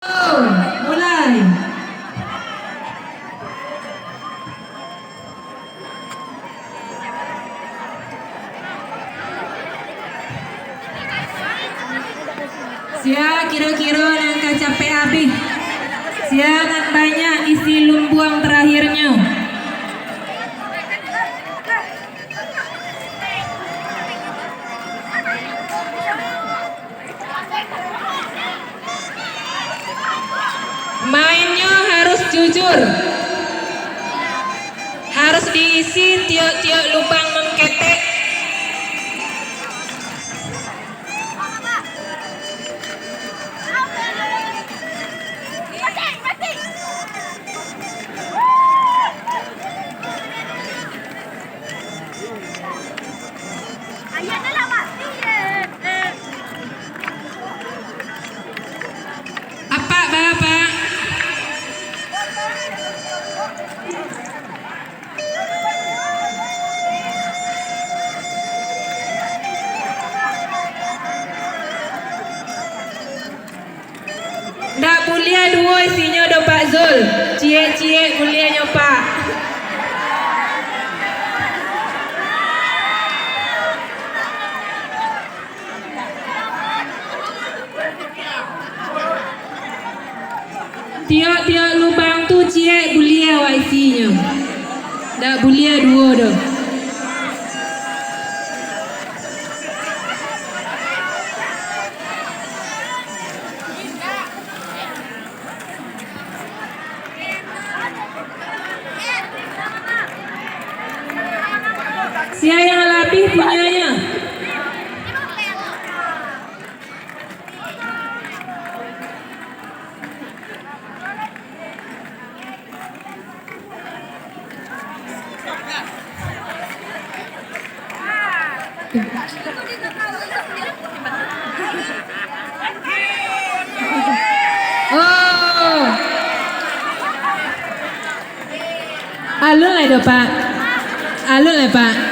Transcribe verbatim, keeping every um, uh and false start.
Mulai. Sia kiro-kiro nan ka capek abih? Sia nan banyak isi lumbuang terakhirnyo? Mainnyo harus jujur. Harus diisi tiok-tiok lubang mangketek. Apak ba, Pak? Ndak buliah duo isinyo doh, Pak Zul. Ciek-ciek buliahnyo, Pak. Tiok-tiok lubang tu ciek buliah awak isinyo. Ndak buliah duo doh. Sia yang labiah punyonyo? Oh. Alun lai doh, Pak. Alun lai, Pak.